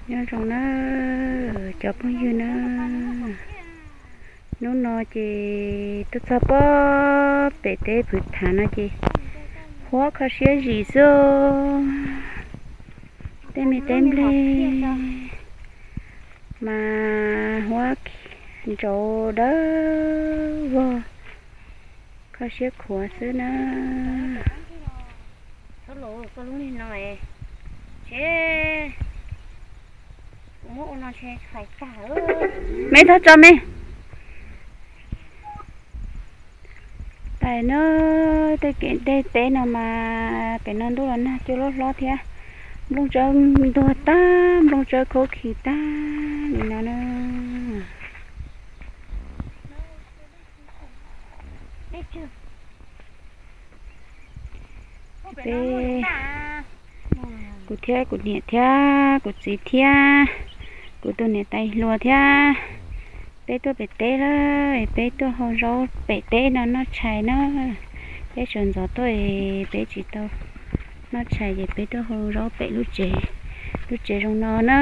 Nyob zoo na cov phooj ywg na, hnub no ces tuaj txog pob pem teb Phwv Thav no ces huab kho siab zim xwb. Tej me teb nplej mas huab ntsauv dawb vog, kho siab khuav xwb na. Me txhob tso me. Pais na, tej kev tej teb no mas pem no ntuj los nag cuag lub hlob thiab. Nplooj tsawb ntuag tag, nplooj tsawb khaub khi tag li no na. Peb, kuv thiab kuv niam thiab kuv txiv thiab kuv tus niam tais hluas thiab, peb tuaj pem teb lawm, peb tuaj hau zaub pem teb no noj tshais na. Peb sawv ntxov tuaj es peb tsis tau noj tshais ces peb tuaj hau zaub pem lub tsev, lub tsev zoo no na.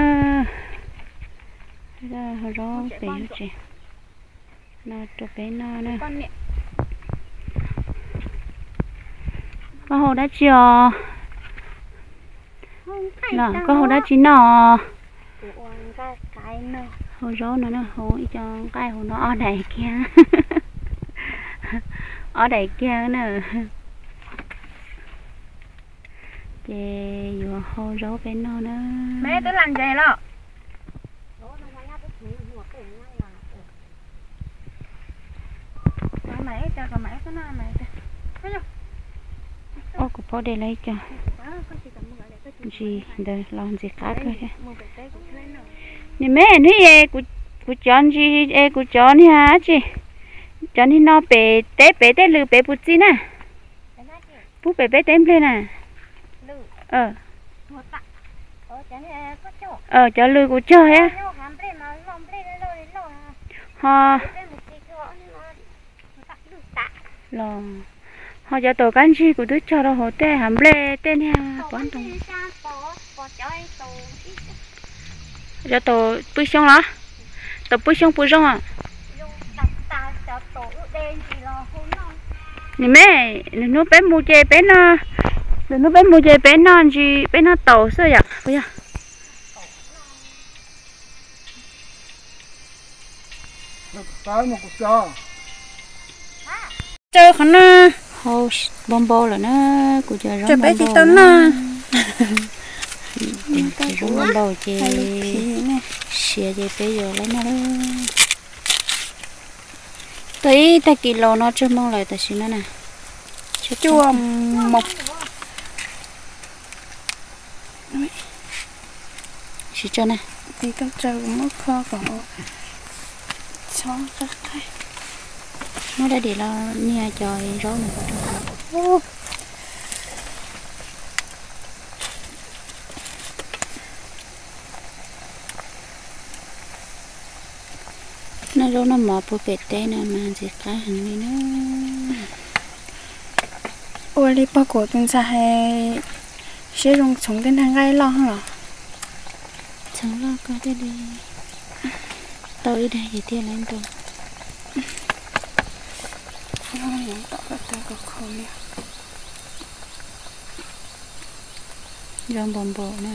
Hau zaub pem lub tsev no rau peb noj na. Koj hau dab tsi os? Los koj hau dab tsi noj? Hau zaub no na, hau ib co nqaij hauv no ob daim kiag, ob daim kiag na. Ces yuav hau zaub peb noj na. Ob kuv phob de lawm ib co ntsis ntawd los ntxim qab kawg thiab. Nim me hnub es kuv cov ntsis es kuv cov niag dab tsi, cov niag no pem teb pem tej lws pem puas txij na? Pub pem peb teb nplej na. Cov lws kuv cog thiab. Ho los, ho cov taum kab ntsig kuv twb cog rau hauv tej hav nplej tej niag pov ntoo. Cov taum pwj xyoob los? Taum pwj xyoob puas zoo? Nim me, lwm hnub peb mus ces peb noj, lwm hnub peb mus ces peb noj ntsis peb noj taum xwb yom, puas yog? Tsaws qhov no. Hau npau npau lawm na, kuv cov zaub npau npau na. Cov zaub npau npau ces siav ces peb yuav lawv noj lawm. Tau ib tag kis los no tsawg moo lawm tam sim no na? Cuaj moo. Tsis tso na. Tsis tau tso, muab kho kom txhob qab qab. Muab dab dim los nias cov zaub no rau. Noj zaub noj mov puag pem teb no mas ntxim qab heev li na. Ua li pog kuv tus ntxhais hais siab zoo txhoov tej nqaij loj los? Txhoov loj koj thiaj li tau ib daig ces thiaj li ntau. Zoo npaum npaum na.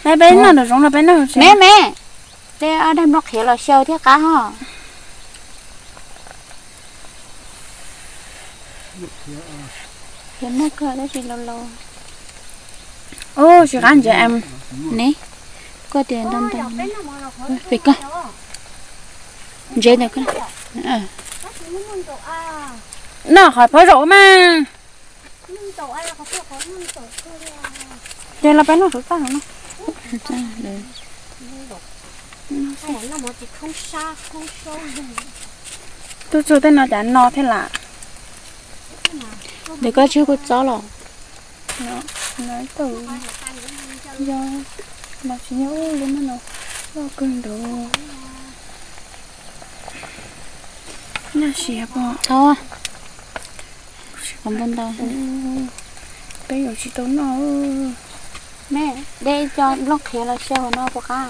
Peb noj nram zoov los peb noj. Me me, tej ob daig nplooj qhiav los xyaw thiab qab ho. Qhiav muaj kawg tab sis laus laus. Ub, tsis qab ntsev. Ne, koj tias ntau ntau. Pem koj. Ntsev ntawm koj. Noj qhov phob zaum mas. Ces los peb noj saum txaj no. Tub txug tej no cas no thiab lam. Ntawm koj tsis kuj txob los? Yog los tsis yog ub li no loj kawg nkaus. Nyob siav pom. Txhob, qhov npau ntau. Peb yuav tsis tau noj. Me, de ib co nplooj qhiav los sia hauv no puas qab?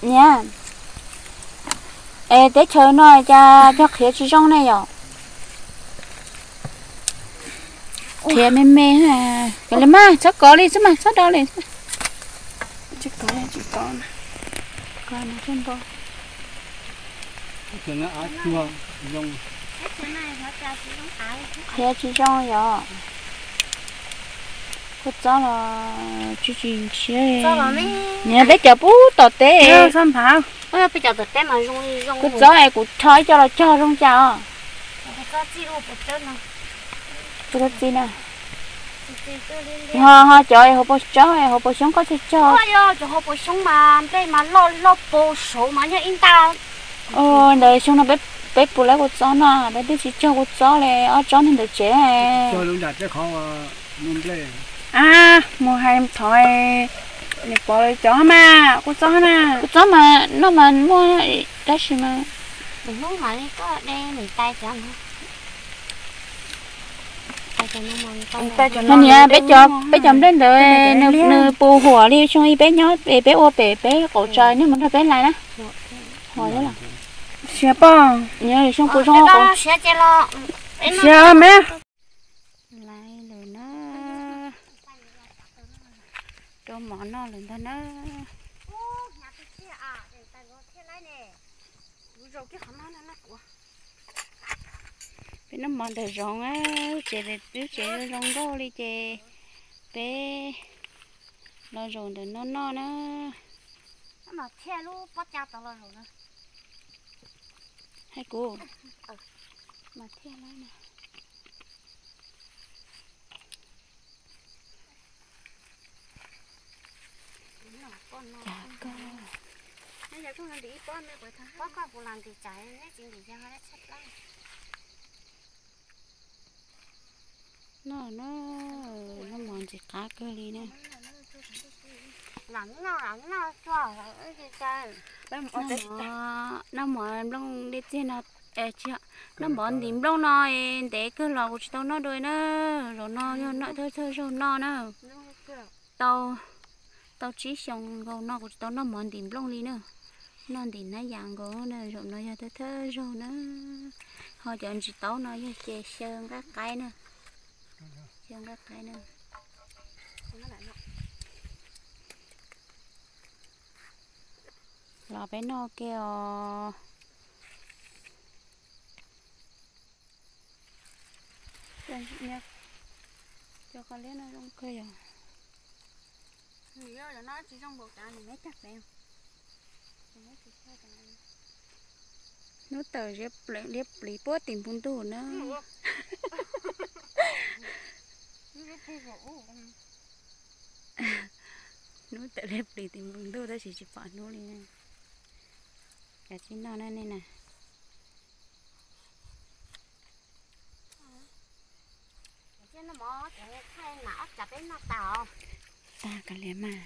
Niam, es teb chaws no cas cog qhiav tsis zoo ne yom? Qhiav me me. Kov li mas, txhob kov li xwb mas, txhob do li. Qhiav tsis zoo yom. Kua txob los tsis tsis ntshiab. Niam, peb cov pub tom teb. Kua txob es kuv rho ib co los cog zoo cas os? Tus txiv na. Ho, ho cov hauv paus tsob, hauv paus xyoob koj cog cog. Ntawd xyoo no peb pum lawv kua txob no, peb twb tsis cog kua txob li, ob tsob niag ntawm tsev. A, mus hais thov niam pov lawv cov mas, kua txob na. Kua txob mas noj mas muaj dab tsi mas. Niam, peb cov, peb cov nplej ntawd nws puas huam li xyoo ib peb nyob peb ua pem peb qaum tsaws nej mus nrog peb lais na. Huam thiab los? Siav poj. Xyoo puas zoo? Siav me. Lais lawm na. Rau mov noj lawm ntag na. Peb noj mov ntawm zoov, tsev, lub tsev zoo nkauj li ces peb los zaum ntawm no noj na. Hais kuv mas thiaj lawm na. Cas koj noj na, noj mov ntxim qab kawg li na. Noj mov, noj mov nplooj dej txiag no, noj mov ntim nplooj no ntev kawg los kuv tsis tau noj dua na. Zaum no yog noj thawj thawj zaug noj na. Tau, tau tsib xyoo nkaus no kuv tsis tau noj mov ntim nplooj li na. Noj ntim hnab yas nkaus na, zaum no yog thawj thawj zaug na. Ho cov ntsis taub no yog ces xyaw nqaij qaib na. Xyaw nqaij qaib na. Los peb noj ke os. Cov qos liab no zoo kawg yog. Hnub tawm liab pliv puab tim npoo ntuj na. Hnub tawm liab pliv tim npoo ntuj tab sis tsis pom hnub li na. Kav tsij noj na nej na. Tag kav liam mas.